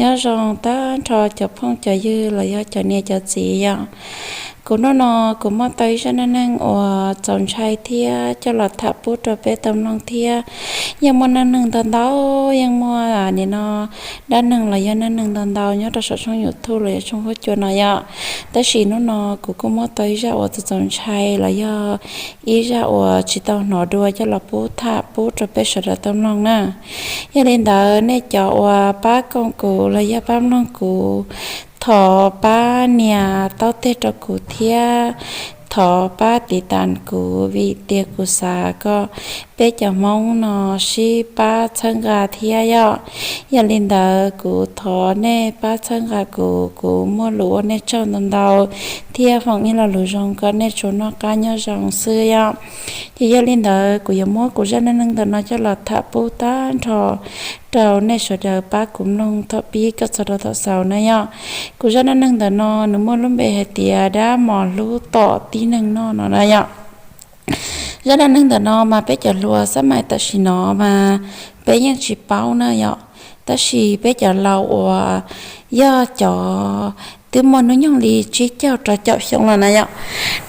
Nyob zoo tag nrho cov phooj cov ywg los yog cov niam cov txiv yom. Kuv hnub no kuv muaj tau ib zaj neej neeg uas txaus ntshai thiab coj los tham pub rau peb tau mloog thiab. Yeej muaj neej neeg ntau ntau, yeej muaj nim no dab neeg los yog neej neeg ntau ntau nyob rau saum tshooj YouTube los yog tshooj huab cua no yom. Tab sis hnub no kuv kuj muab tau ib zaj uas txaus txaus ntshai los yog ib zaj uas tsis tau hnov dua coj los pub tham pub rau peb sawv daws tau mloog na. Yog li ntawd nej cov uas pab koom kuv los yog pab mloog kuv, thov pab nias taub teg rau kuv thiab thov pab tiv tas kuv vim tias kuv xav kom peb cov Hmoob no sib pab txhawb nqa thiab yom. Yog li ntawd kuv thov nej pab txhawb nqa kuv, kuv muaj lus ua nej tsaug ntau ntau thiab foom ib lo lus zoo kom nej tsuas noj qab nyob zoo xwb yom. Ces yog li ntawd kuv yuav muab kuv zaj neej neeg ntawm no coj los tham pub tag nrho rau nej sawv daws pab kuv mloog thaum pib kom txog rau thaum xaus na yom. Kuv zaj neej neeg ntawm no nws muaj lub npe hais tias dab mos hlub tom tib neeg noj no na yom. Zaj dab neeg ntawm no mas peb cov hluas xab mais tam sim no mas peb yeej tsis paub na yom, tab sis peb cov laus uas yog cov twb muaj hnub nyoog li tsib caug rau caum xyoo los na yom,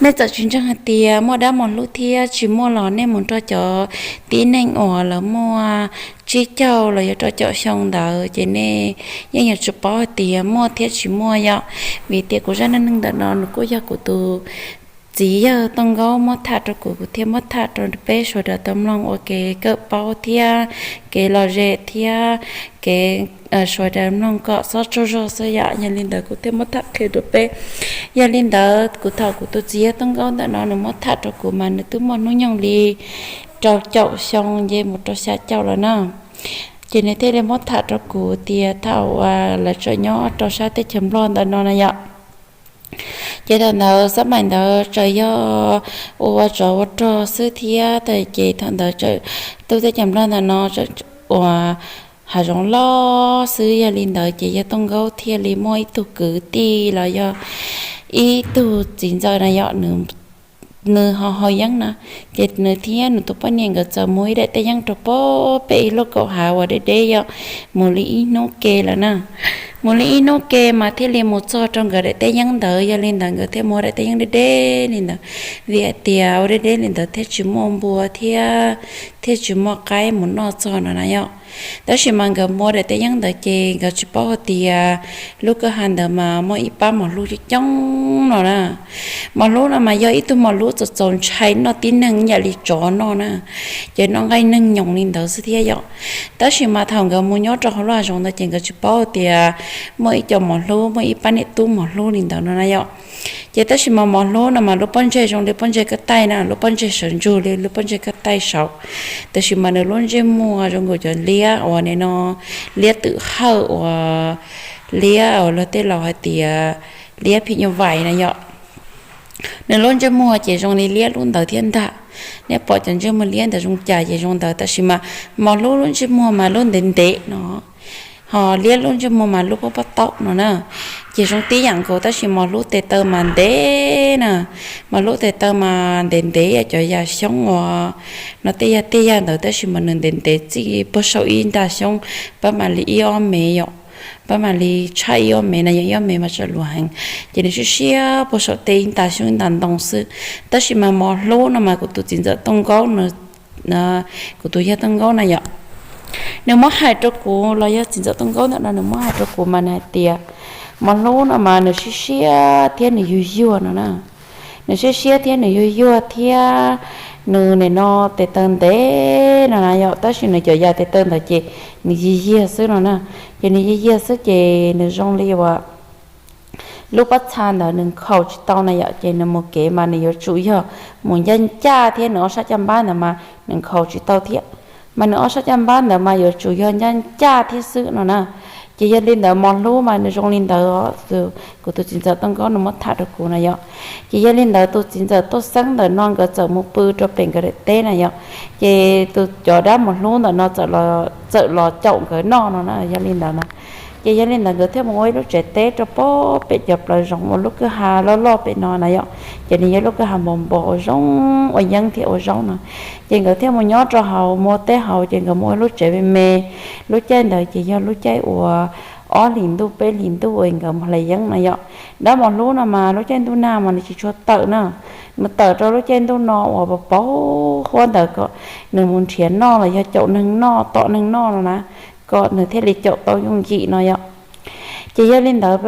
nej txawm tsis ntseeg hais tias muaj dab mos hlub thiab tsis muaj los nej mus nrog cov tib neeg uas lawv muaj tsib caug los yog rau caum xyoo ntawd ces nej yeej yuav tsum paub hais tias muaj thiab tsis muaj yom. Vim tias kuv zaj neej neeg ntawm no nws kuj yog kuv tus txiv yawg Tooj Nkaub muab tham rau kuv, kuv thiaj muab tham rau peb sawv daws tau mloog ua kev kawm paub thiab kev lom zem thiab kev sawv daws mloog kom xob tsaug zog xwb yom. Yog li ntawd kuv thiaj muab tham qhia rau peb. Yog li ntawd kuv, thaum kuv tus txiv yawg Tooj Nkaub ntawm no nws muab tham rau kuv mas nws twb muaj hnub nyoog li rau caum xyoo nce mus rau xya caum lawm na. Ces nws thiaj li muab tham rau kuv tias thaum uas lawv tseem nyob rau sab teb chaws Nplog ntawm no na yom. Ces thaum ntawd xab mais ntawd tseem yog ua tsov ua rog xwb thiab, ces thaum ntawd tseem, teb chaws Nplog ntawm no tseem ua hav zoov loj xwb. Yog li ntawd ces yawg Tooj Nkaub thiaj li muaj ib tug kwv tij los yog ib tug txiv ntxawm na yom, nws ho haus yeeb na. Ces nws thiab nws tus poj niam nkawd txawm mus ib daim teb yeeb rau pem ib lub kaum hav uas deb deb yom, mus li ib hnub ke lawm na. Mus li ib hnub ke mas thiaj li mus txog rau nkawd daim teb yeeb ntawd. Yog li ntawd nkawd thiaj mus daim teb yeeb deb deb li ntawd, vim hais tias ua deb deb li ntawd thiaj tsis muaj npua thiab thiaj tsis muaj qaib mus noj txog no na yom. Tab sis mas nkawd mus daim teb yeeb ntawd ces nkawd tsis paub hais tias lub kwj ha ntawd mas muaj ib pab mos hlub coob coob no na. Mos hlub no mas yog ib tug mos hlub txaus txaus ntshai noj tib neeg ib yam li tsov noj na, ces noj nqaij neeg nyoos li ntawd xwb thiab yom. Tab sis mas thaum nkawd mus nyob rau hauv lub hav zoov ntawd ces nkawd tsis paub tias muaj ib co mos hlub, muaj ib pab niam tub mos hlub li ntawd no na yom. Ces tab sis mas mos hlub no mas lub pob ntseg zoo li pob ntseg koj taij na, lub pob ntseg sawv ntsug li lub pob ntseg koj taij saud. Tab sis mas nws lub ntsej muag zoo nkaus cov liab uas nim no liab twm hawj uas liab uas luag tej laus hais tias liab phim nyuj vais na yom. Nws lub ntsej muag ces zoo li liab lub ntawd thiab ntag. Nej pom cov ntsej muag liab ntawd zoo cas ces zoo ntawd, tab sis mas mos hlub lub ntsej muag mas lub ntev ntev no, ho liab lub ntsej muag mas lub pob pob taub no na. Ces zoo tib yam nkaus tab sis mos hlub tes taw mas ntev na, mos hlub tes taw mas ntev ntev yam cov yas xyoob uas no tej yam tej yam ntawd, tab sis mas nws ntev ntev txij puag saum ib nta xyoob, pab mam li ib ob mev yom, pab mam li tshaj ib ob mev na yom, ib ob mev mas tseem luas heev. Ces nws siab siab puag saum tej ib nta xyoob ib nta ntoo xwb. Tab sis mas mos hlub no mas kuv tus txiv ntxawm Tooj Nkaub, kuv tus yawg Tooj Nkaub na yom, nws muab hais rau kuv los yog txiv ntxawm Tooj Nkaub ntawm no nws muab hais rau kuv mas nws hais tias mos hlub no mas nws siab siab thiab nws yuag yuag no na. Nws siab siab thiab nws yuag yuag thiab nws nim no tes taw ntev no na yom, tab sis nws cov yas tes taw ntawd ces nws yiag yiag xwb no na. Ces nws yiag yiag xwb ces nws zoo li uas lub pob txha ntawd nws nkhaus tsis tau na yom, ces nws mus kev mas nws yuav tsum yog mus ncaj ncaj thiab nws ob sab caj npab ntawd mas nws nkhaus tsis tau thiab. Mas nws ob sab caj npab ntawd mas yuav tsum yog ncaj ncaj thiab xwb no na. Ces yog li ntawd mos hlub mas nws zoo li ntawd, kuv tus txiv ntxawm Tooj Nkaub nws muab tham rau kuv na yom. Ces yog li ntawd tus txiv ntxawm Tooj Xeeb ntawm no nkawd txawm mus pw rau pem nkawd daim teb na yom. Ces tus cov dab mos hlub ntawm no txawm los caum nkawd noj no na, yog li ntawd na. Ces yog li ntawd nkawd thiaj mus ua ib lub tsev teb rau pem cov plaws zoov uas lub kwj ha loj loj pem no na yom. Ces nws yog lub kwj ha npos npos ua zoo, ua yeeb thiab ua zaub no. Ces nkawd thiaj mus nyob rau hauv, mus ua teb hauv, ces nkawd mus ua lub tsev me me. Lub caij ntawd ces yog lub caij uas ob hlis ntuj peb hlis ntuj nkawd mus hlais yeeb no yom. Dab mos hlub no mas lub caij ntuj nag mas nws tsis tshua tawm na, nws tawm rau lub caij ntuj no uas paus huab ntawd kom nws mus nrhiav noj los yog caum neeg noj tom neeg noj no na, kom nws thiaj li caum tau yooj yim no yom. Ces yog li ntawd,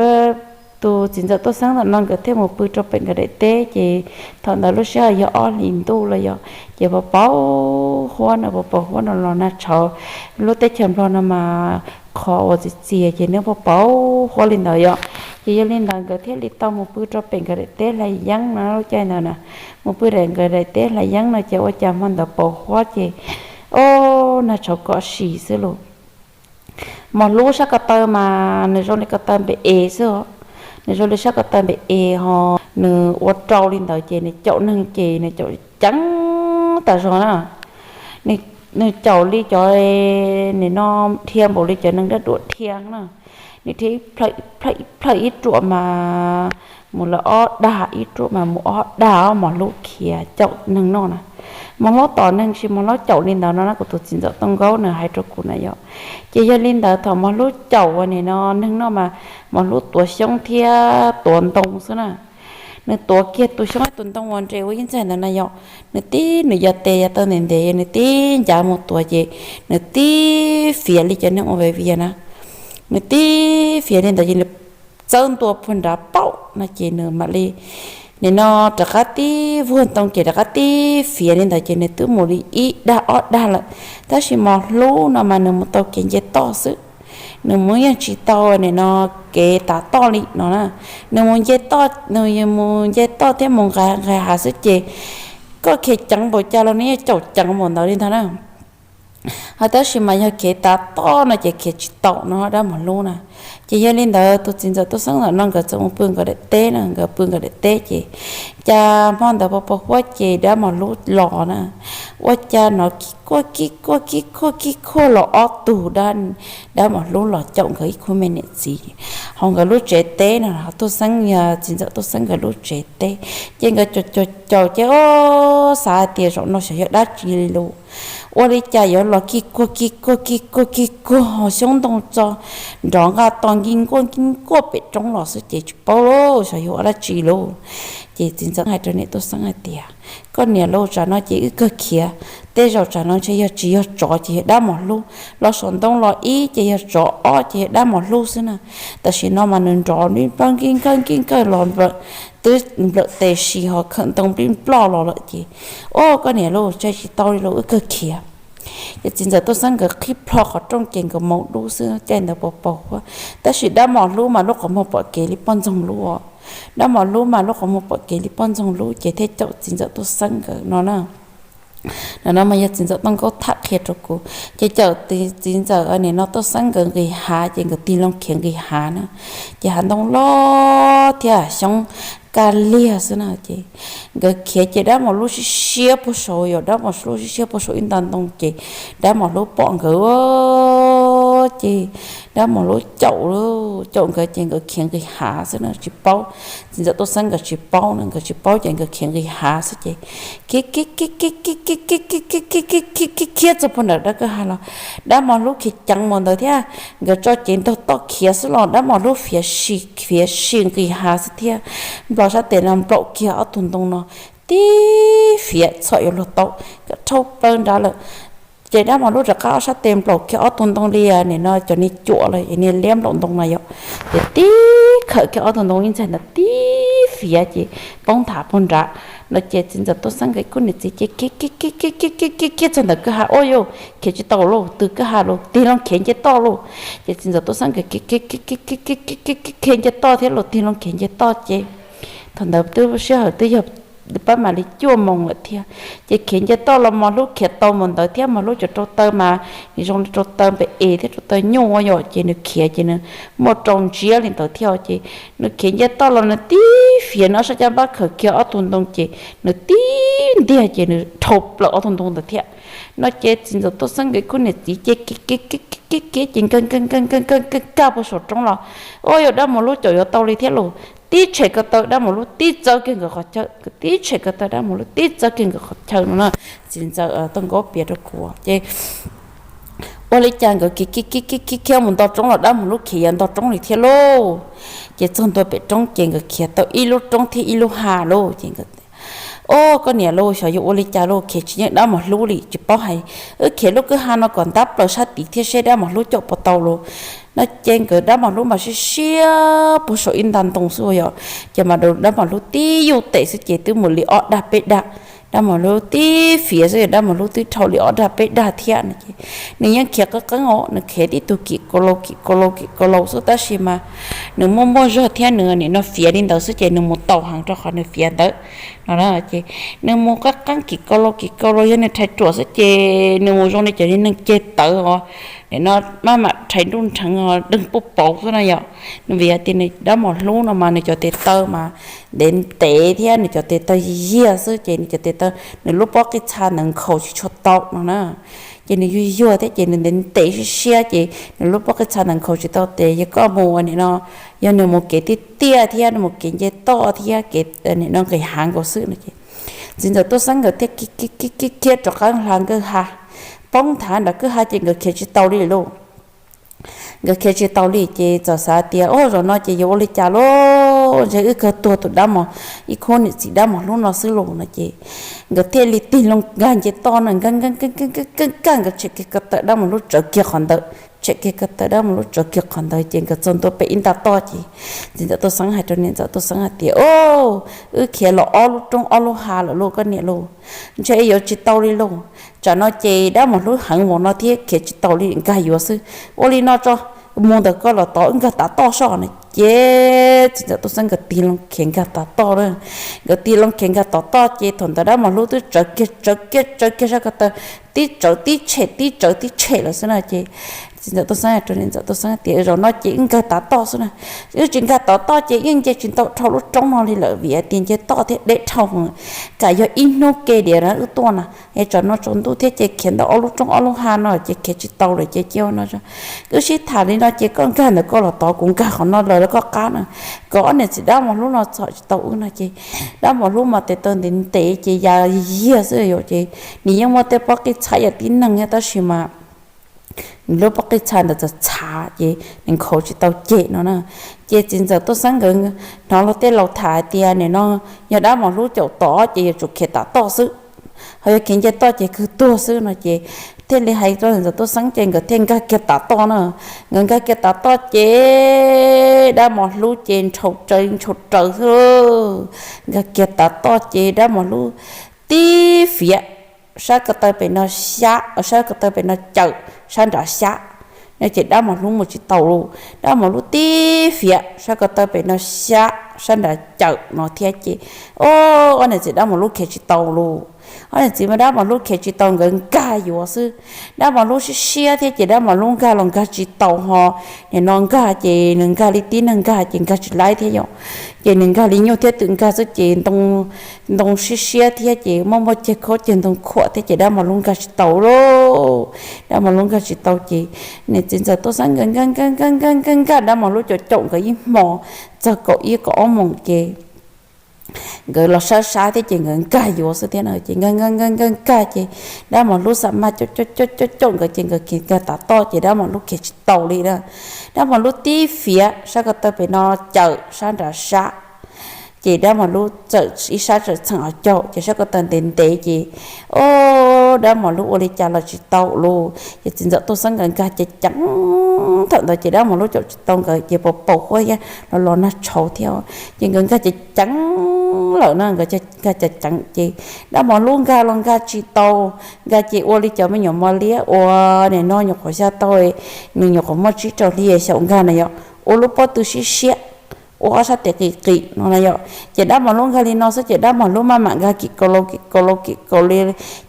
tus txiv ntxawm Tooj Xeeb ntawm no nkawd thiaj mus pw rau pem nkawd daim teb. Ces thaum ntawd lub sij hawm yog ob hlis ntuj los yom, ces paus paus huab no, paus paus huab no los nag tshauv, lub teb chaws Nplog no mas qhov uas txias txias ces nws paus paus huab li ntawd yom. Ces yog li ntawd nkawd thiaj li tau mus pw rau pem nkawd daim teb hlais yeeb no lub caij ntawd na. Mus pw rau nkawd daim teb hlais yeeb no ces ua cas hmo ntawd paus huab ces, o, nag tshauv kom si xwb lauj. Mos hlub sab ko taw mas nws zoo li ko taw npem es xwb os, nws zoo li sab ko taw npem es ho nws ua rau li ntawd ces nws caum neeg ces nws caum ceev tas zog na. Nws caum li cov, nim no dhia npaum li cov neeg dab duam dhia na. Nws dhia ib plhaw ib plhaw ib ruam mas mus lawm ob dag, ib ruam mas mus ob dag, mos hlub khiav caum neeg noj na. Mos hlub tom neeg, sis mos hlub caum li ntawd no na, kuv tus txiv ntxawm Tooj Nkaub nws hais rau kuv na yom. Ces yog li ntawd thaum mos hlub caum ua nim no neeg noj mas mos hlub tuav xyoob thiab tuav ntoo xwb na. Nws tuav kiag tus xyoob tus ntoo uas nres ua ib ntxaig ntawd na yom, nws tib, nws ya tes ya taw ntev ntev, nws tib ncav mus tuav ces nws tib fiav li cov neeg ua vias vias na. Nws tib fiav li ntawd ces nws txawb ntua puag nrad paum no ces nws mam li, nim no rov qab tib vuag ntoo ces rov qab tib fiav li ntawd ces nws twb mus li ib dag ob dag lawm. Tab sis mos hlub no mas nws mus tau kev nce toj xwb, nws mus yeej tsis tau nim no kev tav toj li no na. Nws mus nce toj, nws mus nce toj thiab mus nqa nqa hav xwb ces koj khiav ceev npaum cas los nws yeej caum ceev npaum ntawd li ntag na. Ho tab sis mas yog kev tav toj no ces khiav tsis tau no dab mos hlub na. Ces yog li ntawd tus txiv ntxawm Tooj Xeeb ntawm no nkawd txawm mus pw nkawd daim teb na, nkawd pw nkawd daim teb ces cas hmo ntawd paus paus huab ces dab mos hlub los na. Ua cas hnov kib kuaj kib kuaj kib kuaj kib kuaj los ob tug dab mos hlub los caum nkawd ib khub me niam txiv hauv nkawd lub tsev teb no, Tooj Xeeb, txiv ntxawm Tooj Xeeb nkawd lub tsev teb. Ces nkawd caum caum caum ces o, xav hais tias zaum no xyov yog dab tsi li lauj, ua li cas yuav los kib kuag kib kuag kib kuag kib kuag ho xyoob ntoo txo nrov nqaj to nkij nkuaj nkij nkuaj pem roob los xwb ces tsis paub lauj, xyov yog ua dab tsi lauj. Ces txiv ntxawm hais rau niam Tooj Xeeb hais tias, koj niam lauj, tsam no ces wb kawg khiav, tej zaum tsam no ntshe yog tsis yog tsov ces yog dab mos hlub, los saum ntoo los ib ces yog tsov, ob ces yog dab mos hlub xwb na. Tam sim no mas nws nrov nkij nkawg nkij nkawg nkij nkawg los twb nplawm tes si ho khawm ntoo nplij nploj los lawm ces, o, koj niam lauj, tsam tsis tau li lauj, wb kawg khiav. Ces txiv ntxawm Tooj Xeeb nkawd qhib plho qhov rooj ces nkawd maus dub xwb, caij ntawd paus paus huab. Tab sis dab mos hlub mas lub qhov muag pom kev li poj ntxoog lub os. Dab mos hlub mas lub qhov muag pom kev li poj ntxoog lub ces thiaj caum txiv ntxawm Tooj Xeeb nkawd no na. No no mas yog txiv ntxawm Tooj Nkaub tham qhia rau kuv. Ces caum txiv ntxawm nim no Tooj Xeeb nkawd nqis hav ces nkawd tig loo khiav nqis hav na. Ces hav ntoo loj thiab xyoob kaj liag xwb na. Ces nkawd khiav ces dab mos hlub siab siab puag saud, yog dab mos hlub siab siab puag saud ib nta ntoo ces dab mos hlub pom nkawd ces dab mos hlub caum, caum nkawd ces nkawd khiav nqis hav xwb na, tsis paub. Txiv ntxawm Tooj Xeeb nkawd tsis paub na, nkawd tsis paub ces nkawd khiav nqis hav xwb ces khiav khiav khiav txog puag nram dab kwj ha los dab mos hlub khiav ceev mus ntawd thiab. Nkawd tso cev ntaug toj khiav xwb los dab mos hlub fiav si fiav si nqis hav xwb thiab. Nplaum sab tes no nplaum kiag ob tug ntoo no tib fiav txhom yuav luag tau, dhau plaws nrad lawm. Ces dab mos hlub rov qab ob sab tes nplaum kiag ob tug ntoo li nim no cov niag cuam los niag liab nplaum ntoo no yom, ces tib khawm kiag ob tug ntoo ib ntxaig ntawd tib fiav ces poob nthav puag nrad no. Ces txiv ntxawm Tooj Xeeb nkawd ib khub niam txiv ces khiav khiav khiav txog ntawm kwj ha, o yog khiav tsis tau lauj, twg kwj ha los tig loo khiav nce toj lauj. Ces txiv ntxawm Tooj Xeeb nkawd khiav khiav nce toj thiab los tig loo khiav nce toj ces thaum ntawd twb sij hawm twb yog pab mam li cuaj moos lawm thiab. Ces khiav nce toj los mos hlub khiav tau mus ntawd thiab, mos hlub cov rau taw mas nws zoo li rau taw npem es thiab rau taw nyuj yom, ces nws khiav ces nws muaj rau ntsiab li ntawd thiab. Ces nws khiav nce toj los nws tib fiav nws ob sab caj npab khawm kiag ob tug ntoo ces nws tib ntiag ces nws dhau plaws ob tug ntoo ntawd thiab. No ces txiv ntxawm Tooj Xeeb nkawd ib khub niam txiv ces khiav khiav khiav khiav khiav ces nkawd nkawd nkawd nkawd nkawd nkawd nkag puag saum roob los, o yog dab mos hlub caum yuav tau li thiab los tib tshem ko taw dab mos hlub tib txawb kiag nkawd qhov chaw, tib tshem ko taw dab mos hlub tib txawb kiag nkawd qhov chaw no na. Txiv ntxawm Tooj Nkaub piav rau kuv ces ua li cas nkawd khiav khiav khiav khiav khiav mus nto roob los dab mos hlub khiav yuav nto roob li thiab lauj. Ces txog ntua pem roob ces nkawd khiav tau ib lub roob thiab ib lub hav lauj. Ces nkawd, Au koj niam lauj, xyov yuav ua li cas lauj, khiav tsis yeej dab mos hlub li, tsis paub hais, wb khiav lub kwj ha no kom ntab plaws sab tid thiab seb dab mos hlub caum puas tau lauj. No ces nkawd dab mos hlub mas siab siab puag saum ib nta ntoo xwb yom. Ces mas dab mos hlub tib yug tes xwb ces twb mus li ob dag peb dag. Dab mos hlub tib fiav xwb, dab mos hlub twb dhau li ob dag peb dag thiab no ces nws yeej khiav qeeb qeeb os, nws khiav tib tug kim kaus laus kim kaus laus kim kaus laus xwb tab sis mas nws muaj muaj zog thiab nws nim no fiav li ntawd xwb ces nws mus taus heev rau qhov nws fiav ntawd no. Ces nws mus qeeb qeeb kim kaus laus kim kaus laus, yog nws rhais ruam xwb ces nws mus zoo li cov neeg ceg tawv os, nim no maj mam rhais nruj nrheev os, deeg puj pauv xwb no yom. Nws vim hais tias nws dab mos hlub no mas nws cov tes taw mas ntev ntev thiab nws cov tes taw yiag xwb ces nws cov tes taw, nws lub pob qij txha ntawd nkhaus tsis tshua tau no na. Ces nws yuag yuag thiab ces nws ntev ntev siab siab ces nws lub pob qij txha ntawd nkhaus tsis tau tes yog koj mus ua nim no, yog nws mus kev tiaj tiaj thiab nws mus kev nce toj thiab kev nim no nqis hav nkaus xwb no ces txiv ntxawm Tuj Xeeb nkawd thiaj khiav rov qab hla nkawj ha, poob nthav nram kwj ha ces nkawd khiav tsis tau li lauj. Nkawd khiav tsis tau li ces txawm xav tias, Au, zaum no ces yuav ua li cas lauj? Ntshe wb kawg tuag tus dab mos, ib khub niam txiv dab mos hlub no xwb lauj no ces nkawd thiaj li tig loo nkag nce toj no, nkag nkag nkag nkag nkag nkag, nkawd tshem kiag ko taw dab mos hlub tsawv kiag qhov ntawd, tshem kiag ko taw dab mos hlub tsawv kiag qhov ntawd ces nkawd txog ntua pem ib nta toj ces txiv ntxawm Tuj Xeeb hais rau niam ntxawm Tuj Xeeb hais tias, Au, wb khiav los ob lub roob ob lub ha lawm lauj koj niam lauj, ntshe yuav tsis tau li lauj. Tsam no ces dab mos hlub heev vauv no thiab khiav tsis tau li, nkag yuav xwb. Ua li no tso, mus ntawm koj los tod, wb nkag tav toj soj no ces txiv ntxawm Tuj Xeeb nkawd tig loo khiav nkag tav toj na. Nkawd tig loo khiav nkag tav toj ces thaum ntawd dab mos hlub twb tsawv kiag tsawv kiag tsawv kiag sab ko taw, tib tsawv tib tshem tib tsawv tib tshem lawm xwb na ces txiv ntxawm Tuj Xeeb rau niam ntxawm Tuj Xeeb tias, Zaum no ces wb nkag tav toj xwb na. Wb tsis nkag tav toj ces yeej nce tsis ntau dhau lub roob no li lawm vim hais tias nce toj thiab deb dhau, kam yog ib hnub ke diav na wb tuaj na. Es tsam no tsaus ntuj thiab ces khiav ntawm ob lub roob ob lub ha no ces khiav tsis tau lawm ces cia no, wb sib tham li no ces koj nkag ntawm koj los tod, kuv nkag qhov no lawm koj qab na, kom ob niam txiv dab mos hlub no txhom tsis tau wb no ces dab mos hlub mas tes taw ntev ntev ces ya yiag xwb yom ces nws yeej muaj tej pob qij txha yam tib neeg thiab tab sis mas nws lub pob qij txha ntawd txawm txhav ces nws nkhaus tsis tau ceg no na. Ces txiv ntxawm Tuj Xeeb nkawd hnov luag tej laus tham hais tias nim no yog dab mos hlub caum tod ces yuav tsum khiav tav toj xwb, ho yog khiav nce toj ces kawg tuag xwb no ces thiaj li hais rau txiv ntxawm Tuj Xeeb ces nkawd thiaj nkag kiag tav toj na. Nkawd nkag kiag tav toj ces dab mos hlub ces ntshaus raws ntshaus raws xwb. Nkag kiag tav toj ces dab mos hlub tib fiav, sab ko taw pem no xyab, sab ko taw pem no cawm, sab nrad xyab no ces dab mos hlub mus tsis tau lauj. Dab mos hlub tib fiav, sab ko taw pem no xyab, sab nrad cawm no thiab ces, o, ob niam txiv dab mos hlub khiav tsis tau lauj. Ob niam txiv mas dab mos hlub khiav tsis tau, nkawd nkag yuav xwb. Dab mos hlub siab siab thiab ces dab mos hlub nkag los nkag tsis tau ho. Nim no nkag ces nws nkag li tib neeg nkag ces nkag tsis laib thiab yom. Ces nws nkag li nyuj thiab twm nkag xwb ces ntoo siab siab thiab ces muaj muaj ceg khaub ceg ntoo khuam thiab ces dab mos hlub nkag tsis tau lauj. Dab mos hlub nkag tsis tau ces niam txiv ntxawm Tuj Xeeb nkawd nkag nkag nkag nkag nkag nkag dab mos hlub caum caum nkawd ib hmo txog kaum ib kaum ob moos ces nkawd los sab sab thiab ces nkawd nkag yuav xwb thiab no ces nkag nkag nkag nkag nkag ces dab mos hlub xa maj caum caum caum caum nkawd ces nkawd khiav nkag tav toj ces dab mos hlub khiav tsis tau li na. Dab mos hlub tib fiav, sab ko taw pem no cawm, sab nrad xyab. Ces dab mos hlub txawm ib sab txawm txheem ho caum ces sab ko taw ntev ntev ces, o, dab mos hlub ua li cas los tsis tau lauj. Ces txiv ntxawm Tuj Xeeb nkawd nkag ceev ceev, thaum ntawd ces dab mos hlub caum tsis tau nkawd ces pos paum huab thiab los los nag tshauv thiab. Ces nkawd nkag ceev ceev lawm na, nkawd nkag ceev ceev ces dab mos hlub nkag los nkag tsis tau. Nkag ces ua li cov me nyuam mos liab uas nim no nyuam qhuav xya tau, nws nyuam qhuav muaj tsib rau hli xyaum nkag na yom, ua lub pob tw siab siab, ua ob sab tes qis qis no na yom. Ces dab mos hlub nkag li no xwb ces dab mos hlub maj mam nkag kim kaus laus kim kaus laus kim kaus li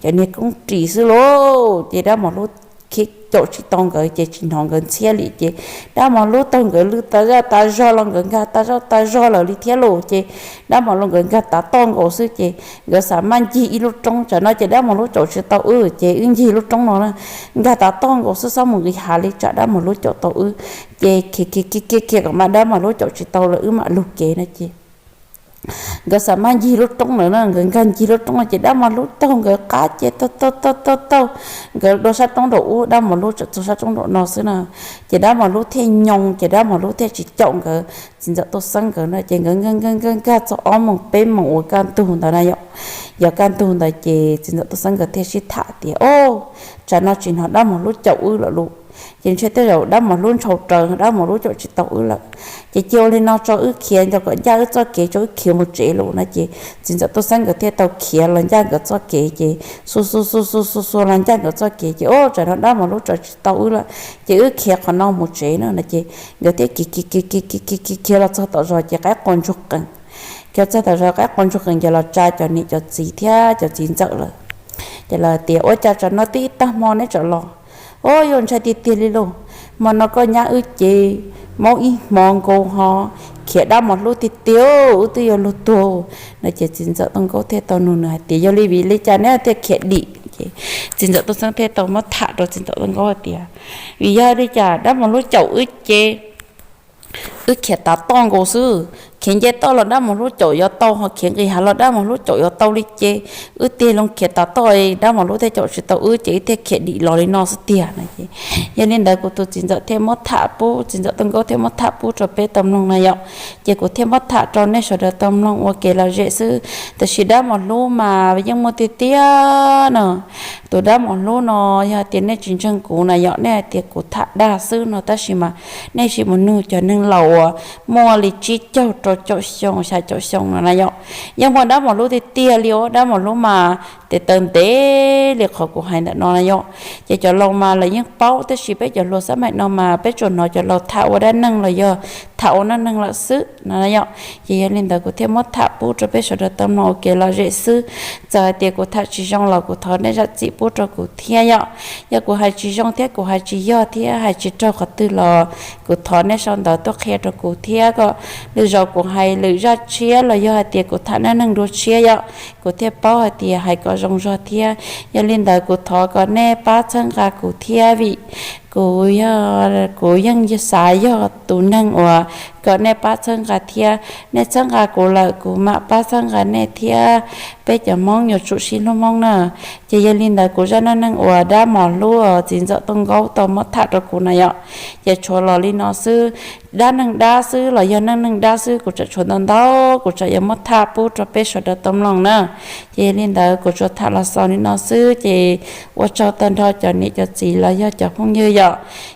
cov niag koob ris xwb lauj. Ces dab mos hlub khiav caum tsis tau nkawd ces tsis hnov nkawd ntxhiab li ces dab mos hlub taug nkawd lw tas zaj tas zog los nkawd nkag tas zaj tas zog lawm li thiab lauj. Ces dab mos hlub nkawd nkag tav toj nkaus xwb ces nkawd xa maj ncig ib lub roob, tsam no ces dab mos hlub caum tsis tau wb ces wb ncig lub roob no na, nkag tav toj nkaus xwb, xob mus nqis hav li tsam dab mos hlub caum tau wb. Ces khiav khiav khiav khiav kom mas dab mos hlub caum tsis tau lawm wb mam lug kev no ces nkawd xav mas ncig lub roob lawm na, nkawd nkag ncig lub roob no ces dab mos lub taug nkawd qab ces taug taug taug taug taug, nkawd dua sab roob nraum ub, dab mos lub tseem txog sab roob nraum no xwb na. Ces dab mos lub thiaj nyoo, ces dab mos lub thiaj tsis caum nkawd txiv ntxawm Tooj Xeeb nkawd na, ces nkawd nkag nkag nkag nkag txog ob moos peb moos uas kaj ntug ntawd na yom. Yog kaj ntug ntawd ces txiv ntxawm Tooj Xeeb nkawd thiaj sib tham tias, Au, tsam no tsis hnov dab mos lub caum wb lawm lauj. Ces ntshe tej zaum dab mos lub ntshau raws, dab mos lub caum tsis tau wb lawm. Ces cia ua li no tso, wb khiav nco kom ncaj wb txoj kev tso, wb khiav mus tsev lauj no. Ces txiv ntxawm Tooj Xeeb nkawd thiaj tau khiav los ncaj nkawd txoj kev, ces xuas xuas xuas xuas xuas xuas los ncaj nkawd txoj kev, ces, Au, tsam no dab mos lub tso tsis tau wb lawm, ces wb khiav qhov no mus tsev no no. Ces nkawd thiaj khiav khiav khiav khiav khiav khiav khiav los txog tom zos ces qaib qua ntsuag qees. Khiav txog tom zos qaib qua ntsuag qees ces los tsa cov niam cov txiv thiab cov txiv ntxawm lawm. Ces lawv tias, Ua cas tsam no twb ib tag hmo neb tseem los? Au, yuav ntshai tiag tiag li lauj. Hmo no koj nyab wb ces maub ib hmo nkaus ho khiav dab mos lub tiag tiag, wb twb yuav luag tuag no. Ces txiv ntxawm Tooj Nkaub thiaj tau nug nws hais tias, Yog li vim li cas neb thiaj khiav dim? Ces txiv ntxawm Tooj Xeeb thiaj tau muab tham rau txiv ntxawm Tooj Nkaub hais tias, Vim yog li cas dab mos lub caum wb ces wb khiav tav toj nkaus xwb. Khiav nce toj los dab mos lub caum yuav tau, ho khiav nqis hav los dab mos lub caum yuav tau li ces wb tig loo khiav tav toj, dab mos lub thiaj caum tsis tau wb ces wb thiaj khiav dim los li no xwb tiag no. Ces yog li ntawd kuv tus txiv ntxawm thiaj muab tham pub, txiv ntxawm Tooj Nkaub thiaj muab tham pub rau peb tau mloog na yom. Ces kuv thiaj muab tham rau nej sawv daws tau mloog ua kev lom zem xwb. Tab sis dab mos lub mas yeej muaj tiag tiag no. Tus dab mos lub no, yog hais tias nej tsis ntseeg kuv na yom, nej hais tias kuv tham dag xwb no, tab sis mas nej sim mus nug cov neeg laus uas muaj li tsib caug rau caum xyoo, xya caum xyoo no na yom, yeej muaj dab mos lub tiag tiag li os. Dab mos lub mas tes taw ntev li qhov kuv hais ntawm no na yom. Ces cov laus mas lawv yeej paub, tab sis peb cov hluas xab maim no mas peb tsuas hnov cov laus tham ua dab neeg los yog tham ua neej neeg lawm xwb no na yom. Ces yog li ntawd kuv thiaj muab tham pub rau peb sawv daws tau mloog ua kev lom zem xwb. Txawm hais tias kuv tham tsis zoo los kuv thov nej zam txim pub rau kuv thiab yom. Yog kuv hais tsis zoo thiab kuv hais tsis yog thiab hais tsis raug qhov twg los kuv thov nej sau ntawv tuaj qhia rau kuv thiab kom lwm zaus kuv hais lwm zaj tshiab los yog hais tias kuv tham neej neeg dua tshiab yom, kuv thiaj paub hais tias hais kom zoo zog thiab. Yog li ntawd kuv thov kom nej pab txhawb nqa kuv thiab, vim kuv, kuv yeej xav yog tus neeg uas kom nej pab txhawb nqa thiab. Nej txhawb nqa kuv lawm kuv mam pab txhawb nqa nej thiab. Peb cov Hmoob yuav tsum sib hlub Hmoob na. Ces yog li ntawd kuv zaj neej neeg uas dab mos hlub txiv ntxawm Tooj Nkaub tau muab tham rau kuv na yom, ces tshuav los li no xwb. Dab neeg dab xwb los yog neej neeg dab xwb kuv tseem tshuav ntau ntau, kuv tseem yuav muab tham pub rau peb sawv daws tau mloog na. Ces yog li ntawd kuv tsuas tham los xaus li no xwb, ces ua tsaug tag nrho cov niam cov txiv los yog cov phooj ywg yom.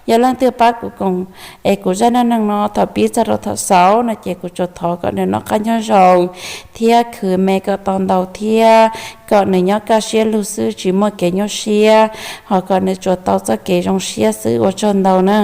Yog leej twg pab kuv koom es kuv zaj neej neeg no thaum pib txog rau thaum xaus no ces kuv tsuas thov kom nws noj qab nyob zoo thiab khwv me kom tau ntau thiab kom nws nyob kaj siab lug xwb tsis muaj kev nyuaj siab, ho kom nws tsuas tau txoj kev zoo siab xwb. Ua tsaug ntau na.